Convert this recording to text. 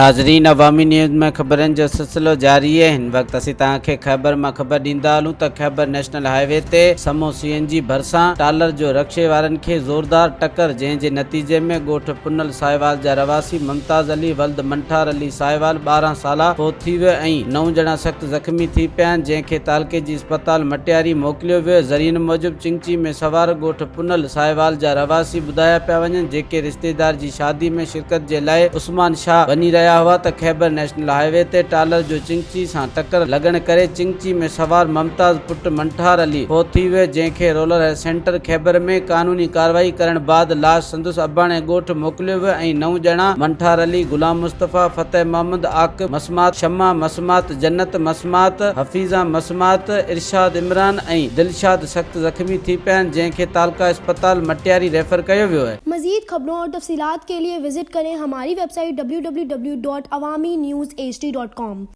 ناظرين عوامي نيوز ۾ خبرن جو سلسلو جاري آهي هن وقت اسين توهان کي خيبر مان خبر ڏيندا هلون ته خيبر نيشنل هاء وي تي سمو سي اين جي ڀرسان ٽالر جو رڪشي وارن کي زوردار ٽڪر جنهن جي نتيجي ۾ ڳوٺ پنل ساهيوال جا رهواسي ممتاز علي ولد منٺار علي ساهيوال 12 سالا فوت ٿي ويو ۽ نو ڄڻا سخت زخمي ٿي پيا آهن جنهن کي تعلقي جي اسپتال مٽياري موڪليو ويو ذريعن موجب چنگچي ۾ سوار ڳوٺ پنل ساهيوال جا رهواسي ٻڌايا پيا وڃن جيڪي رشتيدار جي شادي ۾ شرڪت جي لاء عثمان شاهه وڃي رهيا هئا ته خيبر نيشنل هاء وي تي ٽالر جو چنگچي سان ٽڪر لڳڻ ڪري چنگچي ۾ سوار ممتاز پٽ منٺار علي فوت ٿي ويو جنهن کي رولر هيلٿ سينٽر خيبر ۾ قانوني ڪارروائي ڪرڻ بعد لاش سندس اباڻي ڳوٺ موڪليو ويو ۽ نو ڄڻا منٺار علي، غلام مصطفيٰ، فتح محمد، عاقب، مسمات شمع، مسمات جنت، مسمات حفيظه، مسمات ارشاد عمران ۽ دلشاد سخت زخمي ٿي پيا آهن جنهن کي تعلقه اسپتال مٽياري ريفر ڪيو ويو آهي. مزيد خبرون اور تفصيلات کے لئے وزٽ ڪرين ھماري website W W W dot Awami news H D dot com.